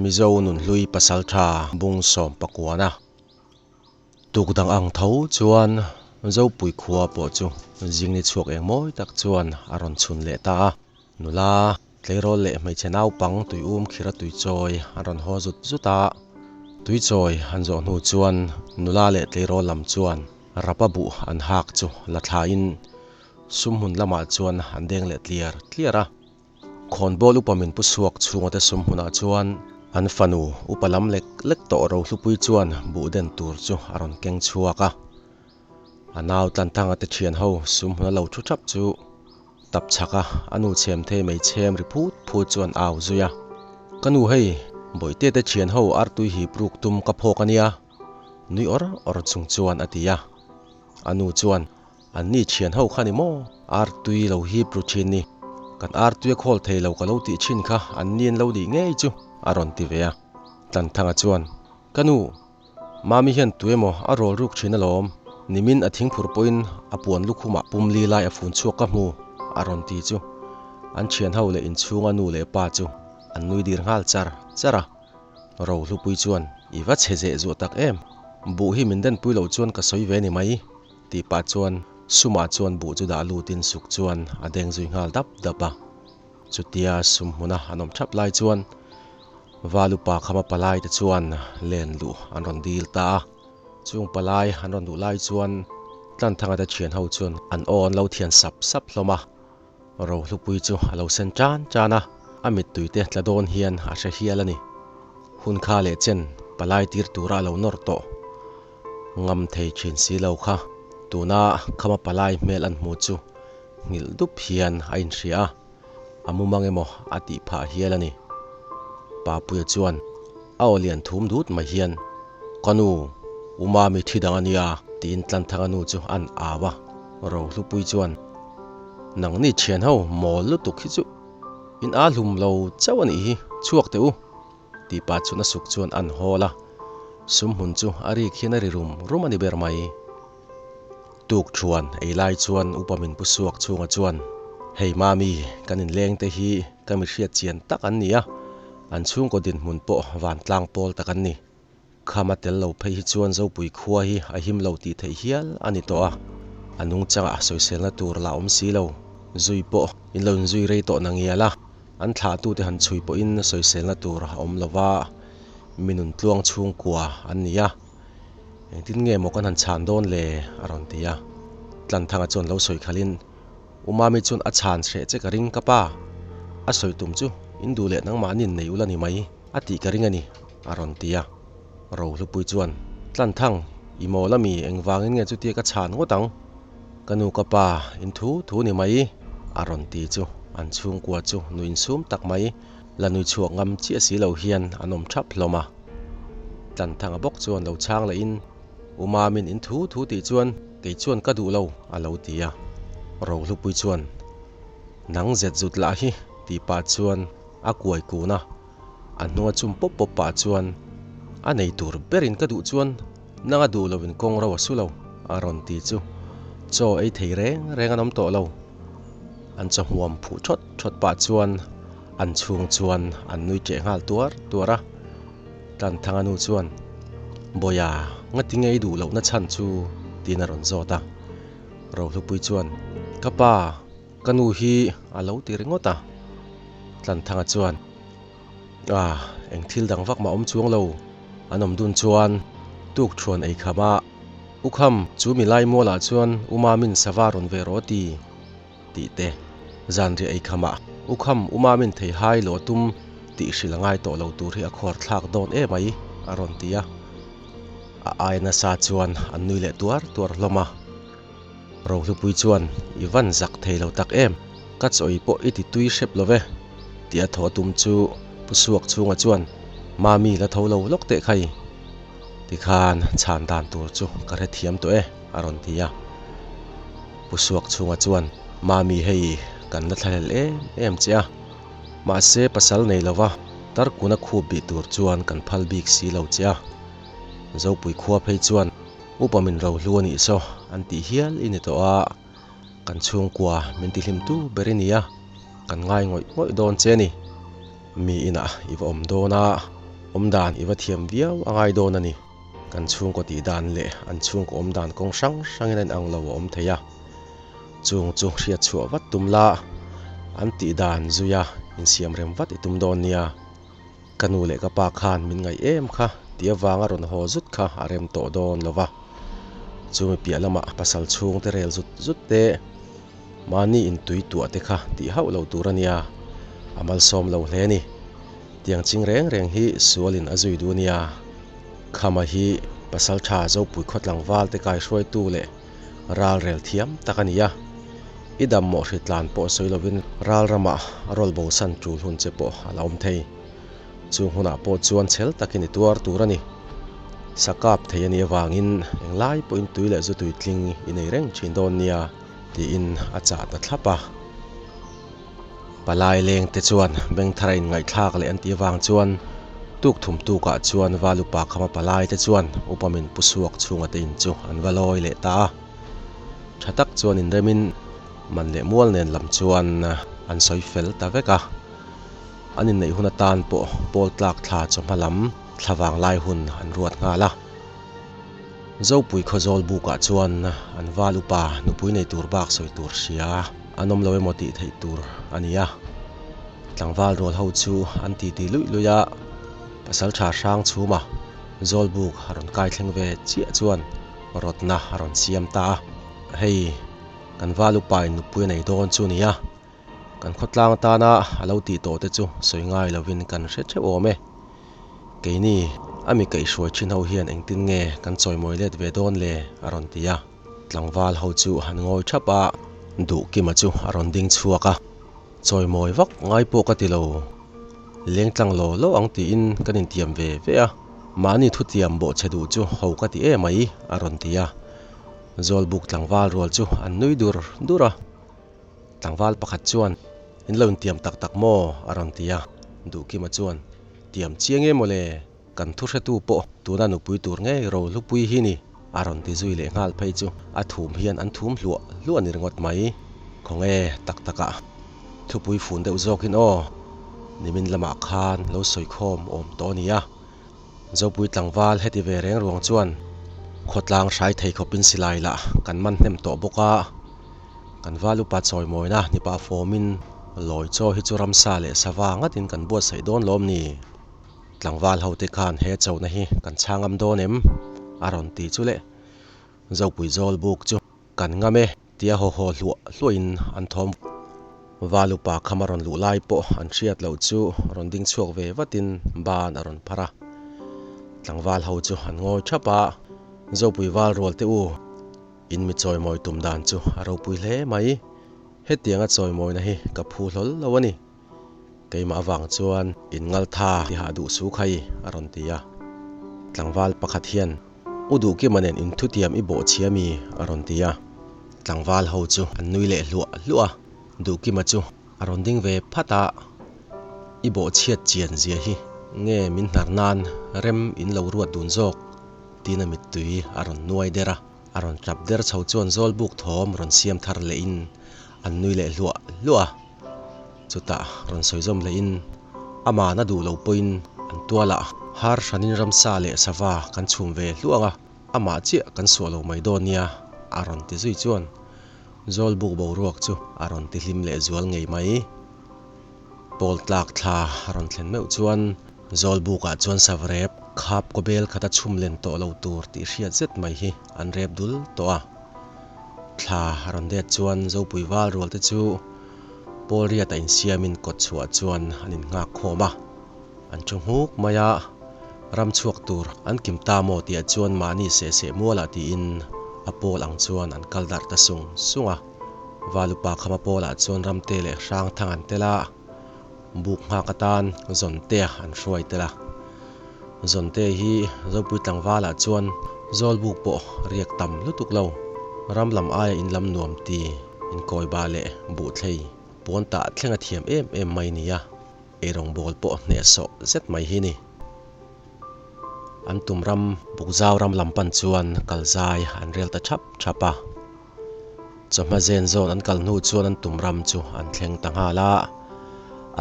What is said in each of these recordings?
Mizo nunhlui pasaltha bung sawm pakuana tuk dang ang tho chuan Zopui khua pawh chu zingni chhuak eng mawi tak chuan a rawn chhun leh ta a. Nula tleirawl leh hmeichhe naupang tuium khira tuichawi an rawn haw zut zut a. Tuichawi an zawh hnu chuan nula leh tleirawl lam chuan rapa buh an hak chu la thlain sumhmun lamah chuan an deng leh tliar tliar a. Khawnbawl upa min pu chhuak chhungate sum hmunah chuan an fanu upa lam lek lek tawh Rohlupui chuan buh den tur chu a rawn keng chhuak a. A nau Tlanthanga te thian ho sum hmuna lo thu thap chu tap chhak a, a nu chhem thei mai chhem ri phut phut chuan au zui a. Ka nu hei, Bawihte te thian ho artui hip ruk tum ka phawk a nia, nui awr awr chung chuan a ti a. A nu chuan An ni thian ho kha ni maw? Artui lo hip ru thin ni. Kan artui a khawl thei lo ka lo tih thin kha an ni an lo nih ngei chu, a rawn ti ve a. Tlanthanga chuan, Ka nu, Mami hian tu emaw a rawl ruk thin alawm. Nimin a thingphur pawhin a puan lukhumah pum li lai a fun chhuak ka hmu, a rawn ti chu. An thian ho leh inchhunga nu leh pa chu an nui dir nghal char char a. Rohlupui chuan, I va chhe zeh zuah tak em! Buh hi min denpui loh chuan ka sawi ve ni mai. Tih pah chuan sumah chuan buh chu dah lutin suk chuan a deng zui nghal dap dap a. Chutia sum hmuna an awm thap lai chuan Valupa khama palai te chuan len luh an rawn dil ta a. Chung palai an rawn luh lai chuan Tlanthanga te thian ho chuan an aw an lo thian sap sap hlawm a. Rohlupui chu a lo sen tan tan a, a mittui te tla dawn hian a hre hial a ni. Hun kha leh chen palai tir tura a lo nawr tawh. Ngam thei thin si lo kha tuna khama palai hmel an hmu chu nghilh dup hian a inhria a, a mumang emaw a tih phah hial a ni. Papuia chuan a aw lian thum dut mai hian, Ka nu, u Mami thi dang a nia, tiin Tlanthanga nu chu an au a. Rohlupui chuan, Nangni thian ho mawl lutuk hi chu in a hlum lo chauh a nih hi, chhuak teh u. Tih pah chuan a suk chuan an hawl a, sum hmun chu a rik hian a ri rum rum a ni ber mai. Tuk thuan ei lai chuan upa min pu suak chhunga chuan, Hei mami, kan inleng te hi ka mi hriat chian tak an ni a, an chhungkaw dinhmun pawh vantlang pawl tak an ni. Khama tel lo phei hi chuan Zopui khua hi a him lo tih theih hial a ni tawh a, a nungchangah sawiselna tur la awm si lo. Zui pawh in lo inzui rei tawh na ngial a, an thlahtute han chhui pawhin sawiselna tur a awm lo va, mi nun tluang chhungkua an ni a, engtin nge maw kan han chhan dawn le? a rawn ti a. Tlanthanga chuan lo sawi khalhin, U Mami chuan a chhan hreh che ka ring ka pa, a sawi tum chu in duh leh nangmahni nei ula ni mai. A tih ka ring a ni, a rawn ti a. Rohlupui chuan, Tlanthang, i mawl a mi, engvangin nge chutia ka chhan ngawt ang? Ka nu ka pa, in thu thu ni mai, a rawn ti chu an chhungkua chu nui insum tak mai, la nui chhuak ngam chiah si lo hian an awm thap hlawm a. Tlanthanga bawk chuan lo chhang lehin, U Mamin in thu thu tih chuan kei chuan ka duh lo, a lo ti a. Rohlupui chuan, Nang zet zut lah hi, tih pah chuan A kuai kun a, a hnunga chum pawp pawp pah chuan, A nei tur berin ka duh chuan nang a duh loin kawng ro a su lo, a rawn ti chu. Chaw ei thei reng reng an awm tawh lo. An chaw hmuam phuh thawt thawt pah chuan an chhung chuan an nui ṭeh nghal tuar tuar a. Tlanthanga nu chuan, Bawia, ngati nge i duh lohna chhan chu? tiin a rawn zawt a. Rohlupui chuan, Ka pa, Ka nu hi a lo ti ringawt a, Tlanthanga chuan, Ah, eng thil dang vak mah awm chuang lo, an awm dun chuan tuk thuan ei kham a, U Kham, chu mi lai mualah chuan U Mamin sava rawn ve rawh ti, tih te, zanriah ei kham a, U Kham, U Mamin thei hai lawh tum tih hrilh a ngai tawh lo tur hi a khuar thlak dawn em mai, a rawn ti a. A aia nasa chuan an nui leh tuar tuar hlawm a. Rohlupui chuan, I van zak thei lo tak em? Ka chawi pawh i ti tui hrep lo ve, tih a thaw tum chu Pu Suak chhunga chuan, Mami la tho lo lawk teh khai. Tikhan chhan dan tur chu ka hrethiam tawh e, a rawn ti a. Pu Suak chhunga chuan, Mami hei kan la thlahlel em em che a, mahse pasal nei lova tarkuna khup bih tur chuan kan phal bik si lo che a. Zopui khua phei chuan, Upa min ro hlu a nih saw an tih hial i ni tawh a, kan chhungkua min ti hlim tu ber i ni a, kan ngai ngawih ngawih dawn che a ni. Mi inah i va awm dawn a, Awmdan i va thiam viau a ngai dawn a ni. Kan chhungkaw tih dan leh an chhungkaw awmdan kawng hrang hrangin a inang lo a awm thei a. Chung chu hriat chhuah vat tum la, an tih dan zuia insiam rem vat i tum dawn nia. Ka nu leh ka pa khan min ngaih em kha tih avanga rawn haw zut kha a rem tawh dawn lo va. Chumi piah lamah pasal chhungte rel zut zut te, mahni intui tuah te kha tih hauh lo tur a nia, a malsawm lo hle a ni. Tiang ching reng reng hi sualin a zui duh a nia. Khama hi pasal tha Zopui khaw tlangval te kaihruaitu leh ral rel thiam tak a ni a. I dam mawh hri tlan pawh sawi lovin ral ramah a rawl bosan tul hun che pawh a la awm thei. Chung hunah pawh chuan chhel takin i tuar tur a ni. Sa kap thei a nih avangin englai pawhin tui leh zu tui tling i nei reng thin dawn nia tiin a chah ta thlap a. Palai leng te chuan beng thar a inngaihthlak leh an tih avang chuan tuk thum tukah chuan val upa khama palai te chuan upa min pu suak chhunga te in chu an va lawi leh ta a. Tha tak chuan inremin man leh mual nen lam chuan an sawi fel ta vek a. An inneih hun atan pawh pawl tlak thla chawhma lam thla vang lai hun an ruat nghal a. Zopui Khawzawl bukah chuan an val upa nupui nei tur bak sawi tur hria an awm lo emaw tih theih tur a ni a. Tlangval rual ho chu an titi luih luih a, Pasaltha hrang chhuma Zawlbuk a rawn kai thleng ve chiah chuan rawtna a rawn siam ta a. Hei kan val upain nupui a nei dawn chu nia. Kan khawtlang atana a lo tih tawh te chu sawi ngai lovin kan hre theuh awm e. Keini a mi kaihhruai thin ho hian engtin nge kan chawimawi let ve dawn le? a rawn ti a. Tlangval ho chu an ngawi thap a, Duhkima chu a rawn ding chhuak a. Chawimawi vak ngai pawh ka ti lo. Lengtlang law law ang tiin kan intiam ve ve a. Mahni thutiam bawhchhe duh chu ho ka ti em mai a rawn ti a. Zawlbuk tlangval rual chu an nui dur dur a. Tlangval pakhat chuan, In lo intiam tak tak maw? a rawn ti a. Duhkima chuan, Tiam chiang em aw le? Kan thuhretu pawh tuna nupui tur ngei ro hlupui hi ni, a rawn ti zui leh nghal phei chu a thum hian an thum hluah hluah ni ringawt mai. Khawnge tak takah thupui fun deuh zawkin aw, nimin lamah khan lo sawikhawm awm tawh a nia. Zopui tlangval heti ve reng ruang chuan khawtlang hrai thei khawpin silai lah kan man hnem tawh bawk a, kan val upa chawimawina ni pah fawmin lawi chaw hi chu ramsa leh sava ngatin kan buatsaih dawn lawm ni? Tlangval hote khan he chona hi kan chhang ngam dawn em? a rawn ti chu le. Zopui zawl buk chu kan ngam e tia haw haw hluah hluahin an thawm val upa kham a rawn luh lai pawh an hriat loh chu rawn ding chhuak ve vatin ban a rawn phar a. Tlangval ho chu an ngawi thap a, Zopui val rual te u, in mi chawimawi tum dan chu a ropui hle mai. Hetianga chawimawina hi ka phu hlawl lo a ni. Keimah avang chuan in ngaltha tihah duh su khai a rawn ti a. Tlangval pakhat hian U Duhkima nen in thutiam i bawh chhia mi a rawn ti a. Tlangval ho chu an nui leh hluah hluah a. Duhkima chu a rawn ding ve phat a, I bawh chhiat chian zia hi nge min hnar nan rem in lo ruat dun zawk tiin a mittui a rawn nuai der a. A rawn tap der chho chuan zawlbuk thawm rawn siam thar lehin an nui leh hluah hluah a. Chutah rawn sawi zawm lehin amah na duh lo pawhin an tualah har hranin ramsa leh sava kan chhum ve hluang a, amah chiah kan suah lo mai dawn nia a rawn ti zui chuan Zawlbuk boruak chu a rawn ti hlim leh zual ngei mai. Pawl tlak thla a rawn thlen meuh chuan Zawlbukah chuan savrep khap kawbel khata chhum len tawh lo tur tih hriat zet mai hi an rep dul tawh a. Thla a rawn det chuan Zopui val rual te chu Pawl riata insiamin kawt chhuah chuan an innghak khawm a. An thu nghuk mai a, ram chhuak tur an kim ta maw tih ah chuan mahni seh seh mualah tiin a pawl ang chuan an kal darh ta sung sung a. Valupa khama pawlah chuan Ramte leh Hrangthang an tel a, buk nghak atan Zawntea an hruai tel a. Zawnte hi Zopui tlangvalah chuan Zawlbuk pawh riak tam lutuk lo, ram lam aia in lam nuam ti inkawibah leh buhthlei pawn tah thleng a thiam em em mai nia. Eirawngbawl pawh hnehsawh zet mai hi ni. An tum ram Bukzau ram lam pan chuan kal zai an rel ta thap thap a. Chawhma zen zawn an kal hnu chuan an tum ram chu an thleng ta nghal a.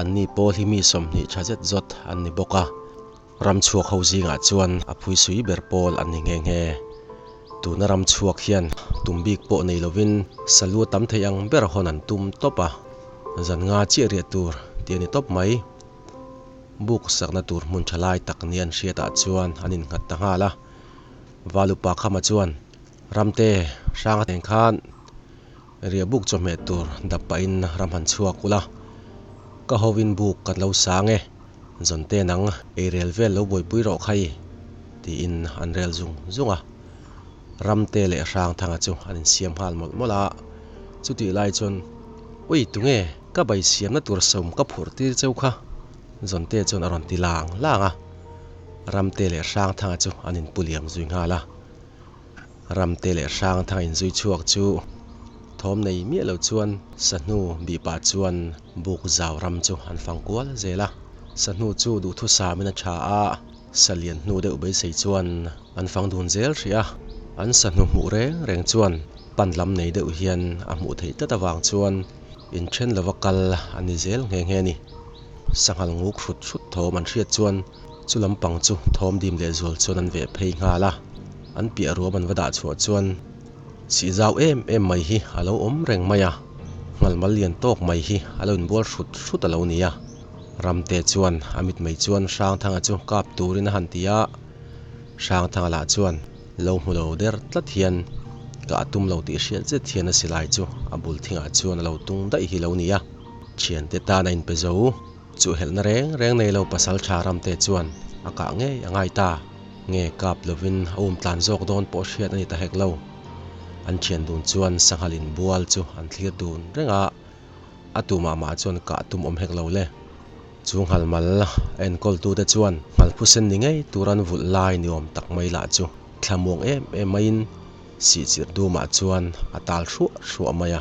Anni pawl hi mi 20 tha zet zawt an ni bawk a. Ram chhuak ho zingah chuan a phuisui ber pawl an ni nghe nghe. Tuna ram chhuak hian tum bik pawh nei lovin salu a tam thei ang ber hawn an tum tawp a, zan nga chiah riah tur tih a ni tawp mai. Buk sakna tur hmun tha lai tak ni an hriatah chuan an innghat ta nghal a. Valupa Khama chuan, Ramte, hrang a teng khan riah buk chawhmeh tur dap pahin ram han chhuak ula, ka hovin buk kan lo sang e, zawnte nang eirel vel lo buaipui rawh khai, tiin an rel zung zung a. Ramte leh Hrangthanga chu an insiam nghal mawlh mawlh a, chutih lai chuan, Ui, tunge ka bai siamna tur sawm ka phurh tir cheu kha? Zawnte chuan a rawn ti lang lang a. Ramte leh Hrangthanga chu an inpu liam zui nghal a. Ramte leh Hrangthanga inzui chhuak chu thawm nei miah lo chuan sahnu bih pah chuan buk zau ram chu an fang kual zel a. Sahnu chu duhthusamin a tha a, salian hnu deuh beisei chuan an fang dun zel hrih a. An sahnu hmuh reng reng chuan pan lam nei deuh hian a hmuh theih tlat avang chuan inthen lova kal a ni zel nghe nghe a ni. Sanghal nguk hrut hrut thawm an hriat chuan chu lampang chu thawm dim leh zual chuan an veh phei nghal a, an piah ruam an va dah chhuah chuan sih zau em em mai hi a lo awm reng mai a, nghalmal lian tawk mai hi a lo inbual hrut hrut a lo ni a. Ramte chuan a mitmei chuan Hrangthanga chu kap turin a han ti a, Hrangthanga lah chuan lo hmu lo der tlat hian ka a tum lo tih hriat zet hian a silai chu a bul thingah chuan a lo tung daih hi lo ni a. Thiante tan a inpe zo. Chuhhelhna reng reng nei lo pasal tha ramte chuan a kah ngei a ngai ta. Nge kap lovin a um tlan zawk dawn pawh hriat a ni ta hek lo. An thian dun chuan sanghal inbual chu an thlir dun reng a, a tumah mah chuan kah tum awm hek lo le. Chu nghalmal a enkawltute chuan nghalphusen ni ngei tur an vulh lai ni awm tak mai lah chu thlamuang em em maiin sihchirh dumah chuan a tal hruah hruah mai a.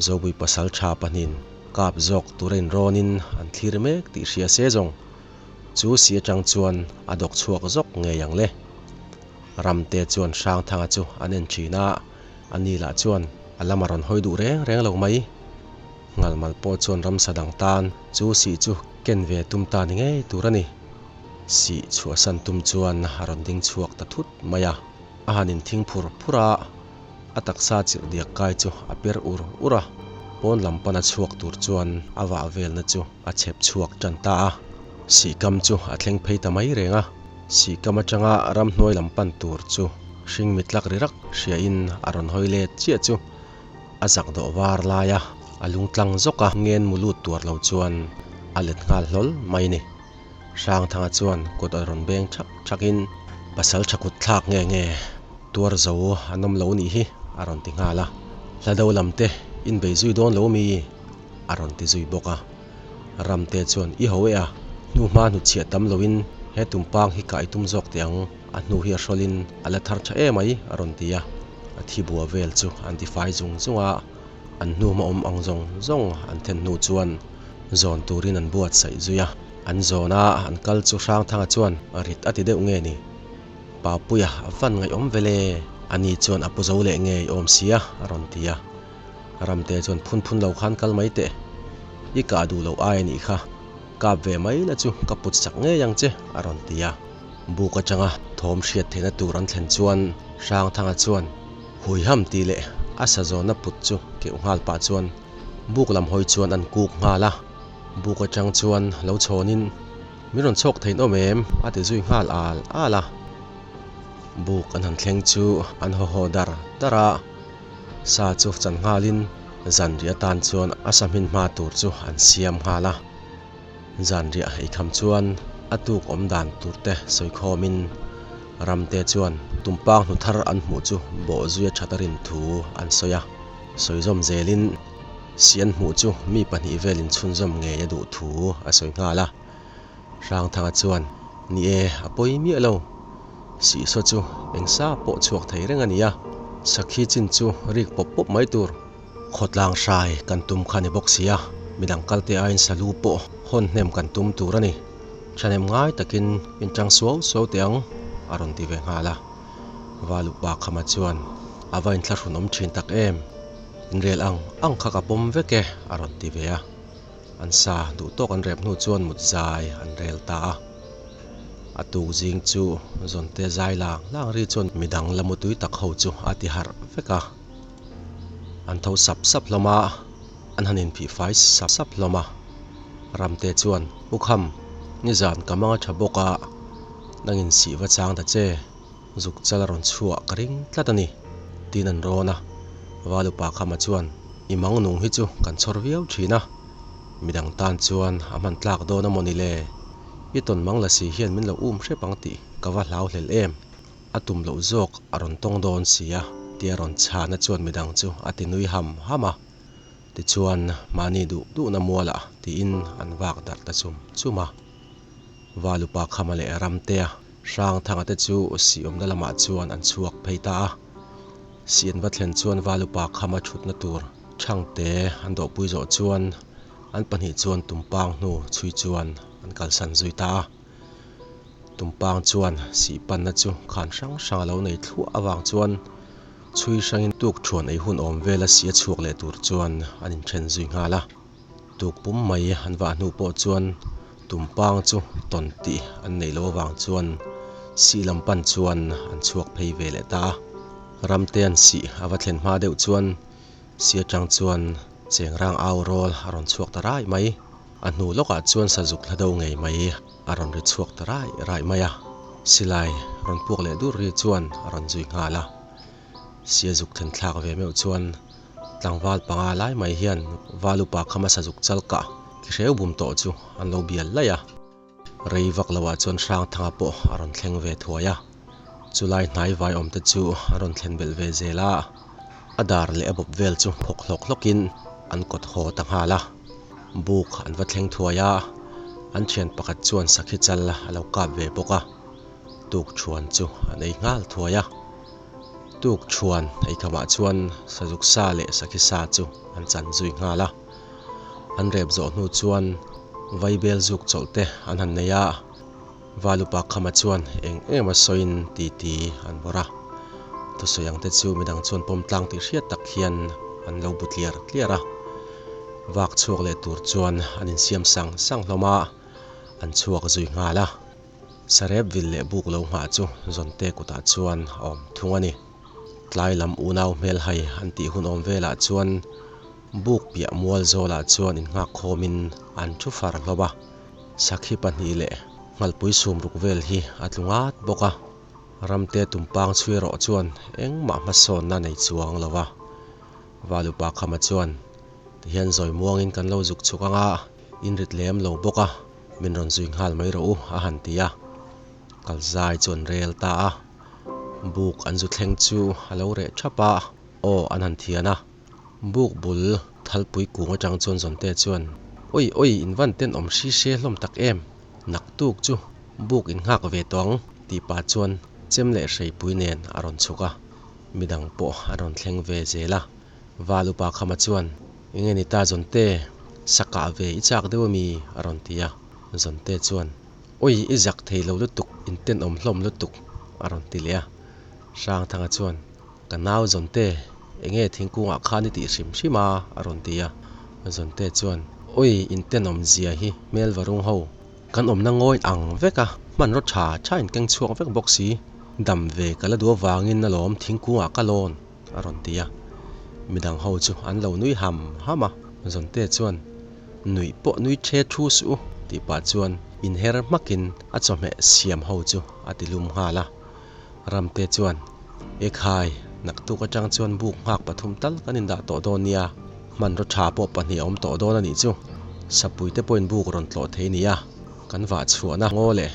Zopui pasal tha pahnin kap zawk tura inrawnin an thlir mek tih hria se zawng chu si atang chuan a dawk chhuak zawk ngei ang le. Ramte chuan Hrangthanga chu an en thin a, a ni lah chuan a lam a rawn hawi duh reng reng lo mai. Nghalmal pawh chuan ramsa dang tan chu sih chu ken ve tum ta ni ngei tur a ni. Sih chhuahsan tum chuan a rawn ding chhuak ta thut mai a, a han inthing phur phur a. A taksa chirh diak kai chu a per ur ur a, pawn lam pana chhuak tur chuan a vah velna chu a chhep chhuak tan ta a. Sihkam chu a thleng phei ta mai reng a, sihkam atanga ramhnuai lam pan tur chu hring mitlak ri rak hriain a rawn hawi let chiah chu a zak dawh var lai a, a lungtlang zawk a ngen mu lut tuar lo chuan a let nghal hlawl mai ni. Hrangthanga chuan kut a rawn beng thak thakin, Pasal tha kut thlak nge nge tuar zo an awm lo nih hi a rawn ti nghal a, Hla do lam te in bei zui dawn lo mi? a rawn ti zui bawk a. Ramte chuan i ho e a, hnu hma hnutchhiah tam loin he tumpang hi kai tum zawk teh ang, a hnu hi a hrawlin a la thar tha em ai a rawn ti a, a thi bua vel chu an ti fai zung zung a. An hnu hma awm ang zawng zawng an then hnu chuan zawn turin an buatsaih zui a, an zawn a, an kal chu Hrangthanga chuan rit a ti deuh nge ni? Papuia a van ngaihawm vel e, ani chuan a pu zo leh ngei awm sia a rawn ti a. Ramte chuan phun phun lo khan kal mai teh, i kah duh loh ai a nih kha, kap ve mai la chu ka put sak ngei ang che a rawn ti a. Buk atanga thawm hriat theihna tur an thlen chuan Hrangthanga chuan, Huiham tih leh a sa zawnna put chu keuh nghal pah chuan buk lam hawi chuan an kuk nghal a, buk atang chuan lo chhawnin min rawn chhawk thein awm em a ti zui nghal al al a. Buk an han thleng chu an haw haw dar dar a, sa chu chan nghalin zanriah atan chuan a sa hmin hma tur chu an siam nghal a. Zanriah eikham chuan a tuk awm dan tur te sawi khawmin Ramte chuan tumpang hnu thar an hmuh chu bawh zuia that a rin thu an sawi a. Sawi zawm zelin si an hmuh chu mi pahnih velin chhunzawm ngei a duh thu a sawi nghal a. Hrangthanga chuan, Ni e, a pawi miah lo. Sihsaw chu eng sa pawh chhuak thei reng a ni a, sakhi chin chu rik pawp pawp mai tur. Khawtlang hrai kan tum kha ni bawk sia, midang kalte aiin salu pawh hawn hnem kan tum tur a ni. Thahnem ngai takin in tang suau suau teh ang, a rawn ti ve nghal a. Valupa Khama chuan, A va inthlahrun awm thin tak em? Inrel ang ang kha ka pawm vek e, a rawn ti ve a. An sa duh tawk an rep hnu chuan mut zai an rel ta a. A tuk zing chu Zawnte zai lang lang ri chuan midang la mutui tak ho chu a ti harh vek a. An tho sap sap hlawm a, an han inphih fai sap sap hlawm a. Ramte chuan, U Kham, nizan ka mang a tha bawk a, nangin sih va chang ta che, zuk chal a rawn chhuah ka ring tlat a ni, tiin an rawn a. Valupa Khama chuan, I mang nung hi chu kan chhawr viau thin a, midang tan chuan a hman tlak dawn a maw ni le? I tawn mang la si hian min lo um hrep ang tih ka va hlau hlel em? A tum loh zawk a rawn tawng dawn si a, tia rawn chhana chuan midang chu a ti nui ham ham a. Tichuan, mahni duh duhna mualah tiin an vak darh ta chum chum a. Valupa Khama leh Ramtea Hrangthanga te chu sih awmna lamah chuan an chhuak phei ta a. Sih an va thlen chuan Valupa Khama thutna tur Thangte an dawhpui zawh chuan an pahnih chuan Tumpang hnu chhui chuan an kalsan zui ta a. Tumpang chuan sih panna chu khan hrang hrang a lo nei thluah avang chuan chhui hrangin tuk thuan ei hun awm vela sih a chhuak leh tur chuan an inthen zui nghal a. Tuk pum mai an vah hnu pawh chuan Tumpang chu tawn tih an neih loh avang chuan sih lam pan chuan an chhuak phei ve leh ta a. Ramte an sih a va thlen hma deuh chuan si atang chuan chengrang au rawl a rawn chhuak ta rai mai. A hnu lawkah chuan sazuk hla do ngei mai a rawn ri chhuak ta rai rai mai a. Silai rawn puak leh dur ri chuan a rawn zui nghal a. Sia zuk thlen thlak ve meuh chuan tlangval panga lai mai hian val upa khama sazuk chal kah ki hreu bum tawh chu an lo bial laih a. Rei vak loah chuan Hrangthanga pawh a rawn thleng ve thuai a. Chulai hnai vai awm te chu an rawn thlen belh ve zel a, a dar leh a bawp vel chu phawk hlawk hlawkin an kawt haw ta nghal a. Buk an va thleng thuai a, an thian pakhat chuan sakhi chal a lo kap ve bawk a, tuk thuan chu an ei nghal thuai a. Tuk thuan ei khamah chuan sazuk sa leh sakhi sa chu an chan zui nghal a. An rep zawh hnu chuan vaibel zuk chawlh te an han nei a, Valupa Khama chuan eng eng emaw sawiin titi an vawrh a. Thusawi ang te chu midang chuan pawm tlang tih hriat tak hian an lo bu tliar tliar a. Vak chhuak leh tur chuan an insiam sang sang hlawm a, an chhuak zui nghal a. Sarep vil leh buk lo nghah chu Zawnte kutah chuan a awm thung a ni. Tlai lam unau hmelhai an tih hun awm velah chuan buk piah mual zawlah chuan innghak khawmin an thu far hlawm a. Sakhi pahnih leh nghalpui sum ruk vel hi a tlu ngat bawk a. Ramte tumpang chhui erawh chuan engmah hmasawnna nei chuang lo va. Valupa Khama chuan, Tihian zawi muangin kan lo zuk chhuk ang a, in rit lem lo bawk a, min rawn zui nghal mai rawh u, a han ti a. Kalzai chu an rel ta a. Buk an zu thleng chu a lo reh thap a, aw an han thian a. Buk bul thalpui kung atang chuan Zawnte chuan, Oi oi, in van tenawm hri hre hlawm tak em? Naktuk chu buk in nghak ve tawh ang, tih pah chuan chem leh hreipui nen a rawn chhuk a. Midang pawh an rawn thleng ve zel a. Val upa Khama chuan, Enge ni ta Zawnte, sa kah ve i chak deuh ami? a rawn ti a. Zawnte chuan, Oi, i zak thei lo lutuk, in tenawm hlawm lutuk, a rawn ti leh a. Hrangthanga chuan, Ka nau Zawnte, enge thingkungah khan i tih hrim hrim a? a rawn ti a. Zawnte chuan, Oi, in tenawm zia hi hmel va rung ho. Kan awmna ngawi ang vek a, hmanraw tha tha in keng chhuak vek bawk si. Dam ve ka la duh avangin alawm thingkungah ka lawn, a rawn ti a. Midang ho chu an lo nui ham ham a. Zawnte chuan, Nuih pawh nui the thu suh u, tih pah chuan inher hmakin a chawhmeh siam ho chu a ti lum nghal a. Ramte chuan, E khai, naktuk atang chuan buk nghak pathum tal kan indah tawh dawn nia, hmanraw tha pawh pahnih a awm tawh dawn a nih chu. Sapuite pawhin buk rawn tlawh thei nia, kan vah chhuahna ngaw leh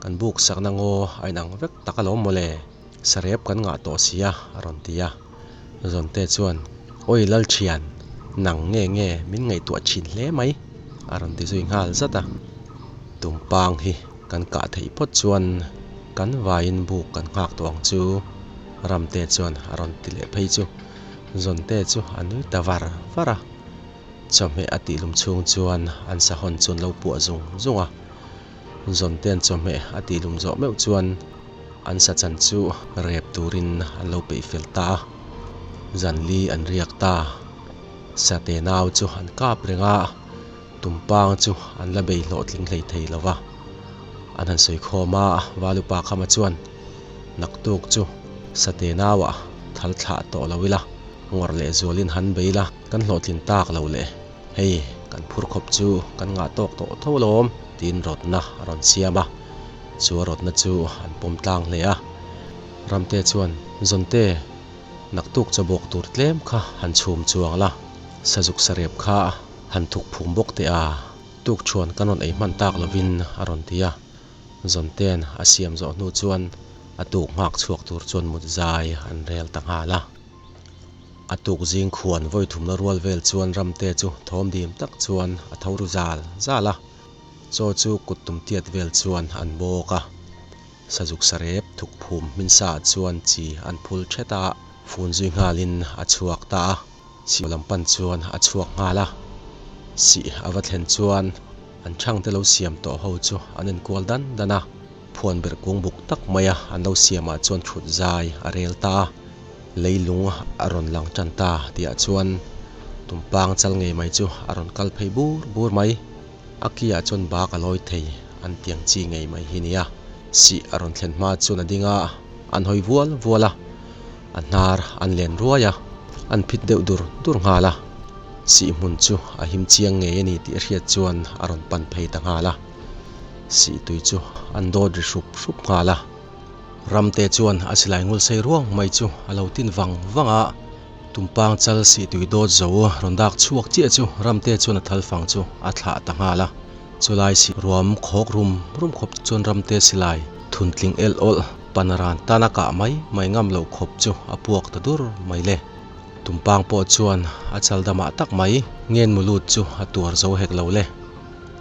kan buk sakna ngaw a inang vek tak alawm mawle, sarep kan ngah tawh sia, a rawn ti a. Zawnte chuan, Awi Lalthian, nang nge nge min ngaihtuah thin hle mai, a rawn ti zui nghal zat a. Tumpang hi kan kah theih phawt chuan kan vaiin buk kan nghak tawh ang chu, Ramte chuan a rawn ti leh phei chu. Zawnte chu a nui ta var var a. Chawhmeh a tihlum chhung chuan an sahawn chu an lo puah zung zung a. Zawnte'n chawhmeh a tihlum zawh meuh chuan an sa chan chu rep turin an lo peih fel ta a. Zanli an riak ta. Sate nau chu an kap reng a, tumpang chu an la bei hlawhtling hlei thei lo va. An han sawi khawm a, Valupa Khama chuan, Naktuk chu Sate nauah thal thlah tawh lo ila, ngawrh leh zualin han bei ila, kan hlawhtlin tak lo le. Hei, kan phur khawp chu kan ngah tawk tawh tho alawm, tiin rawtna a rawn siam a. Chu a rawtna chu an pawm tlang hle a. Ramte chuan, Zawnte, naktuk chawbawk tur tlem kha han chhum chuang la, sazuk sarep kha han thuk phum bawk teh a, tukṭhuan kan rawn ei hman tak lovin a rawn ti a. Zawnte'n a siam zawh hnu chuan a tuk nghak chhuak tur chuan mut zai an rel ta nghal a. A tuk zing khuan vawi thumna rual vel chuan Ramte chu thawm dim tak chuan a tho ru zal zal a, chaw chu kut tum tiat vel chuan an bawk a. Sazuk sarep thuk phum hminsa ah chuan chi an phul thet a, fun zui nghalin a chhuak ta a, sih lam pan chuan a chhuak nghal a. Sih a va thlen chuan an thangte lo siam tawh ho chu an enkual dan dan a, phuan berh kung buk tak maia an lo siamah chuan thut zai a rel ta a. Leilung a rawn lang tan ta tihah chuan tumpang chal ngei mai chu a rawn kal phei bur bur mai. A kiah chuan bak a lawi thei an tiang chi ngei mai hi nia. Sih a rawn thlen hma chuan a ding a, an hawi vual vual a, a hnar an len ruai a, an phit deuh dur dur nghal a. Sih hmun chu a him chiang ngei a ni tih a hriat chuan a rawn pan phei ta nghal a. Sih tui chu an dawt ri hrup hrup nghal a. Ramte chuan a silai ngul sei ruang mai chu a lo tin vang vang a, Tumpang chal sih tui dawt zo rawn dak chhuak chiah chu Ramte chuan a thal fang chu a thlah ta nghal a. Chulai sih ruam khawk rum rum khawp chuan Ramte silai thuntling el awlh panaran tana kah mai mai ngam loh khawp chu a puak ta dur mai le. Tumpang pawh chuan a chal damah tak mai ngen mu lut chu a tuar zo hek lo le.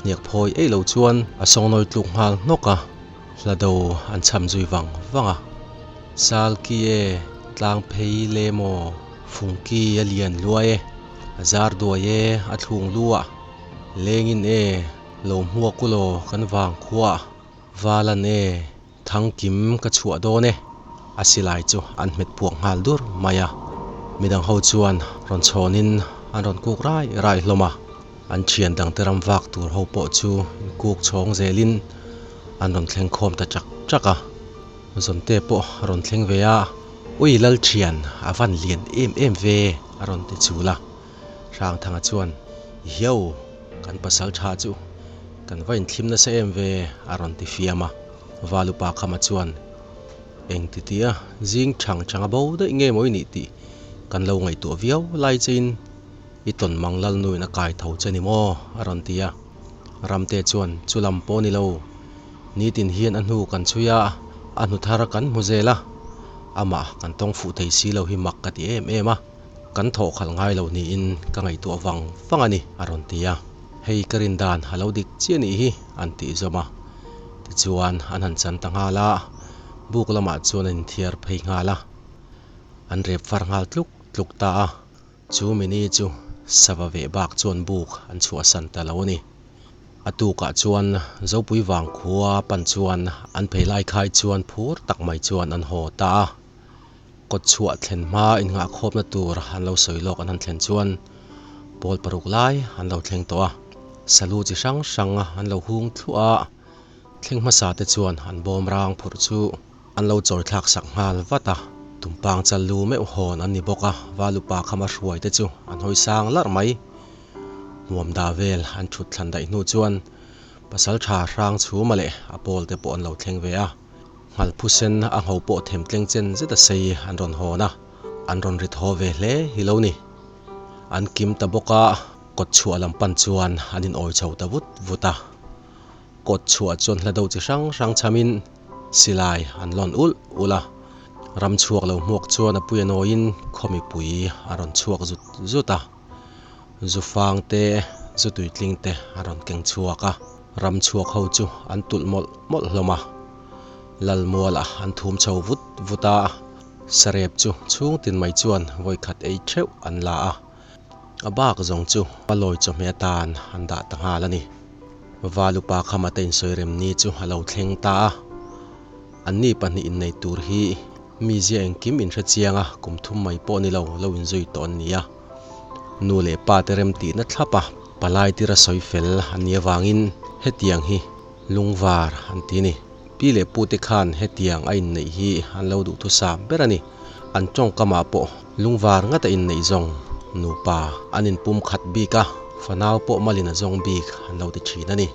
Hniak phawi eih lo chuan a sawngnawi tluk nghal hnawk a. Hla do an cham zui vang vang a. Salki e, tlang phei le maw, Fungki a lian luai e, a zar duai e, a thlung lu a, Lengin e, lo hmuak u law kan vang khua, Valan e, Thangkim ka chhuah dawn e, a silai chu an hmet puak nghal dur mai a. Midang ho chuan rawn chhawnin an rawn kuk rai rai hlawm a. An thian dangte ram vak tur ho pawh chu inkuk chhawng zelin an rawn thleng khawm ta chak chak a. Zawnte pawh a rawn thleng ve a, Ui lal thian a van lian em em ve a rawn ti chul a. Hrangthanga chuan, Hiau, kan pasal tha chu kan va inthlim nasa em ve a rawn ti fiam a. Valupa Khama chuan, Eng ti tia zing chang chang a bo daih nge maw i nih tih kan lo ngaihtuah viau lai chein I tawn mang lalnuin a kai tho che ni maw? a rawn ti a. Ramte chuan, Chu lam pawh ni lo. Nitin hian a hnu kan chhui a, a hnu thar kan hmu zel a. Amah kan tawng fuh thei si lo hi mak ka ti em em a. Kan thawh khalh ngai lo niin ka ngaihtuah vang vang a ni, a rawn ti a. Hei ka rin dan a lo dik chiah nih hi, an tih zawm a. Tichuan an han chan ta nghal a, buk lamah chuan an inthiar phei nghal a. An rep far nghal tluk tluk ta a. Chu mini chu sava veh bak chuan buk an chhuahsan ta lo a ni. A tukah chuan Zopui vang khua pan chuan an phei lai khai chuan phur tak mai chuan an haw ta a. Kawt chhuah thlen hma innghahkhawpna tur an lo sawi lawk an han thlen chuan pawl paruk lai an lo thleng tawh a. Salu chi hrang hrang an lo hung thluah a, thleng hmasa te chuan an bawm rang phurh chu An lo chawi thlak sak nghal vat a, tumpang chal lu meuh hawn an ni bawk a, Valupa khama hruai te chu an hawi sang larh mai. Hmuam dah vel an thut thlan daih hnu chuan pasal tha hrang chhuma leh a pawl te pawh an lo thleng ve a, nghalphu sen a ngho pawh them tleng chen zet a sei an rawn hawn a, an rawn ri thaw ve hle hi lo ni. An kim ta bawk a, kawt chhuah lam pan chuan an in awi chho ta vut vut a. Kawt chhuah chuan hla do chi hrang hrang chhamin silai an lawn ulh ulh a, ram chhuak lo hmuak chuan a pui a nawiin khaw mipui a rawn chhuak zut zut a, zu fang te, zu tuitling te a rawn keng chhuak a, ram chhuak ho chu an tulh mawlh mawlh hlawm a, Lalmuala an thum chho vut vut a, sarep chu chhung tin mai chuan vawikhat ei theuh an la a. A bak zawng chu a lawi chawhmeh atan an dah ta nghal a ni. Valupa khama te insawi remni chu a lo thleng ta a. Anni pahnih innei tur hi mi zia engkim inhre chiang a, kum thum mai pawh ni lo lo inzui tawh an ni a. Nu leh pa te remtihna thlap a, palai tira sawi fel an nih avangin hetiang hi Lungvar an ti a ni. Pi leh pute khan hetiang a inneih hi an lo duhthusam ber a ni. An tawngkamah pawh lungvar ngata inneih zawng nupa an inpum khat bik a, fanau pawh malin a zawng bik an lo ti thin a ni.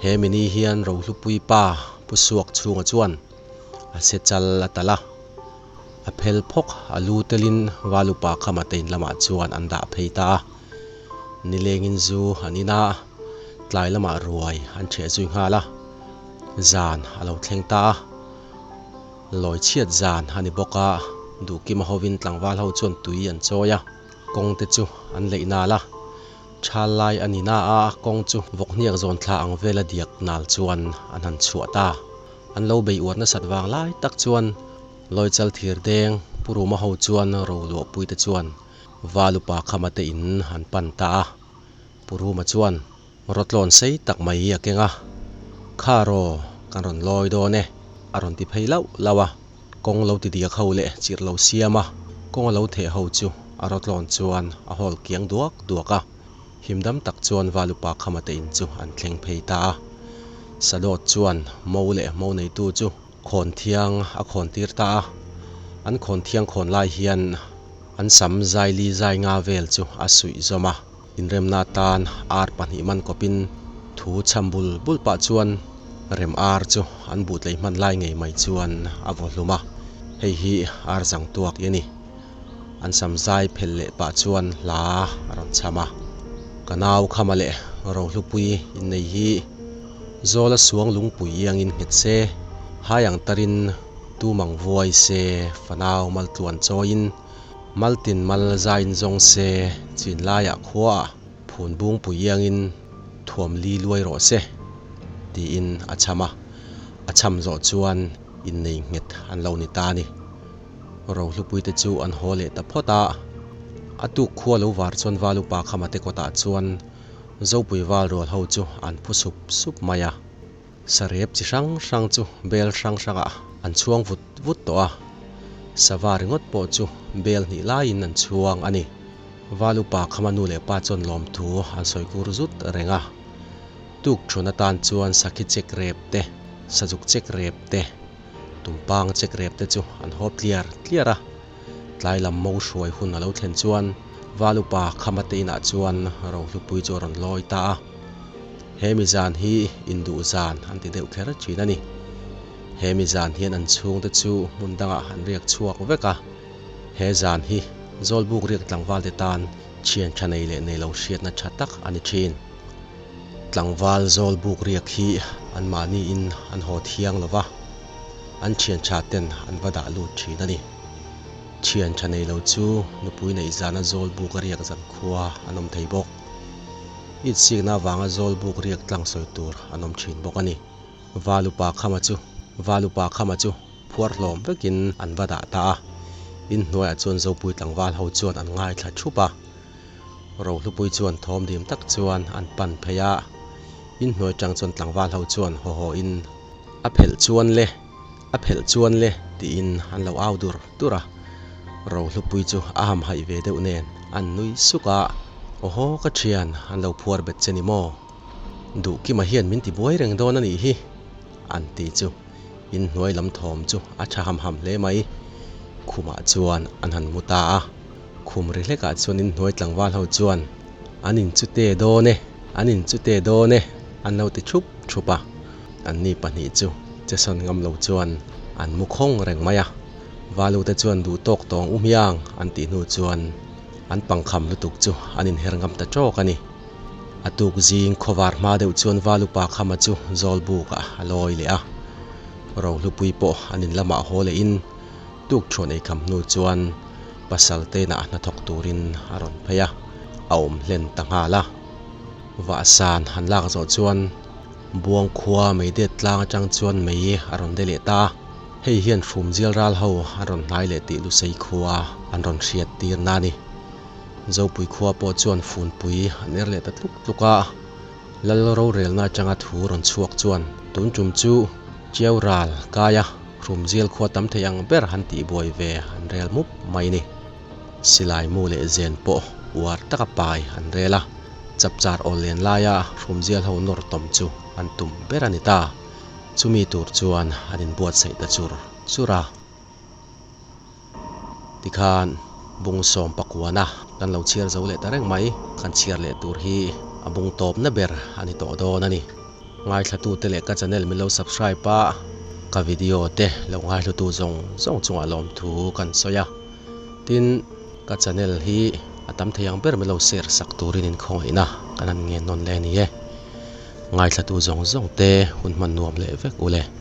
He mini hian Rohlupui pa Pu Suak chhunga chuan a se chal a talh a, a phel phawk a lu telin Valupa khama te in lamah chuan an dah phei ta a. Nilengin zu an in a, tlai lamah ruai an ṭheh zui nghal a, zan a lo thleng ta a. Lawi chhiat zan a ni bawk a, Duhkima hovin tlangval ho chuan tui an chawi a, kawng te chu an leih nal a. Thal lai a ni na a, kawng chu vawkhniak zawn thla ang vela diak nal chuan an han chhuah ta. An lo bei uar nasat vang lai tak chuan Lawichal thir deng Pu Ruma ho chuan roluahpui te chuan Valupa khama te in an pan ta a. Pu Ruma chuan rawtlawn sei tak mai a keng a, Kha raw, kan rawn lawi dawn e, a rawn ti phei lauh lauh a. Kawng lo ti diak ho leh chirh lo siam a, kawng a lo theh ho chu a rawtlawn chuan a hawl kiang duak duak a. Himdam tak chuan Valupa khama te in chu an thleng phei ta a. Sadawt chuan mo leh mo neitu chu khawn thiang a khawn tir ta a. An khawn thiang khawn lai hian an sam zaili zai nga vel chu a suih zawm a. Inremna atan ar pahnih man kawpin thu chham bul bul pah chuan rem ar chu an buhtlei hman lai ngei mai chuan a vaw hlum a, hei hi ar zang tuak i a ni. An sam zai phelh leh pah chuan hla a rawn chham a, Ka nau khama leh Rohlupui innei hi Zawla suang lungpui iangin nghet se, hai ang tarin tumang vuai se fanau maltluan chawiin, Maltin mal zain zawng se chin laiah khuaah phun bungpui iangin thuam li luai rawh se tiin a chham a, a chham zawh chuan innei nghet an lo ni ta a ni. Rohlupuite chu an haw leh ta phawt a, a tuk khua lo var chuan Valupa Khamate kawtah chuan Zopui Valrual ho chu an phu sup sup mai a. Sarep chi hrang hrang chu bel hrang hrangah an chhuang vut vut tawh a, sava ringawt pawh chu bel hnih laiin an chhuang a ni. Val upa khama nu leh pa chuan lawmthu an sawi kur zut reng a, tuk thun atan chuan sakhi chek rep te, sazuk chek rep te, tumpang chek rep te chu an hawp tliar tliar a. Tlai lam mo hruai hun a lo thlen chuan Val upa khama te inah chuan Rohlupui chu a rawn lawi ta a. He mi zan hi induh zan an ti deuh kher thin a ni. He mi zan hian an chhungte chu hmun dangah an riak chhuak vek a. He zan hi Zawlbuk riak tlangval te tan thian tha nei leh nei lo hriatna tha tak a ni thin. Tlangval Zawlbuk riak hi anmahniin an haw thiang lo va, an thian tha ten an va dah lut thin a ni. Thian tha nei lo chu nupui neih zana Zawlbuk a riak zan khua an awm thei bawk. Itsikna avanga Zawlbuk riak tlang sawi tur an awm thin bawk a ni. Valupa khama chu Valupa khama chu phuar hlawm vekin an va dah ta a. Inhnuaiah chuan Zopui tlangval ho chuan an ngaithla thup a. Rohlupui chuan thawm dim tak chuan an pan phei a. Inhnuai tang chuan tlangval ho chuan haw haw in a phelh chuan le, a phelh chuan le tiin an lo au dur dur a. Rohlupui chu a hamhaih ve deuh nen an nui suk a, Awhaw ka thian an lo phuar bet che ni maw? Duhkima hian min ti buai reng dawn a nih hi an ti chu inhnuai lam thawm chu a tha ham ham hle mai. Khumah chuan an han mu ta a, khum ri hlekah chuan inhnuai tlangval ho chuan an inchute dawn e, an inchute dawn e an lo ti thup thup a. Anni pahnih chu chesawn ngam lo chuan an mu khawng reng mai a, Valute chuan duh tawk tawng u hmiang an tih hnu chuan an pangkham lutuk chu an inher ngam ta tawk a ni. A tuk zing khawvar hma deuh chuan Valupa khama chu Zawlbukah a lawi leh a, Rohlupui pawh an in lamah haw lehin tuk thuan ei kham hnu chuan pasal te inah hnathawk turin a rawn phei a, a awm hlen ta nghal a. Vahsan han lak zawh chuan Buang khua mei det tlang atang chuan mei a rawn de leh ta a, hei hian Hrumzial ral ho an rawn hnai leh tih Lusei khua an rawn hriat tir na a ni. Zopui khua pawh chuan funpui an er leh ta tluk tluk a, Lal rorelna atanga thu rawn chhuak chuan tun tum chu Chiau ral kai a, Hrumzial khua tam thei ang ber han tih buai ve an rel mup mai a ni. Silai mu leh zen pawh uar taka pai an rel a. Chapchar awl len laia hrumzial ho nawr tawm chu an tum ber a ni ta. Chumi tur chuan an inbuatsaih ta chur chur a. Tikhan bung sawm pakuana kan lo chhiar zo leh ta reng mai. Kan chhiar leh tur hi a bung tawpna ber a ni tawh dawn a ni. Ngaithlatute leh ka channel min lo subscribe a, ka video te lo ngaihlutu zawng zawng chungah lawmthu kan sawi a. Tin, ka channel hi a tam thei ang ber min lo share sak turin inkhawngaihna kan han ngen nawn leh a ni e. Ngaithlatu zawng zawng te hun hman nuam leh vek u le.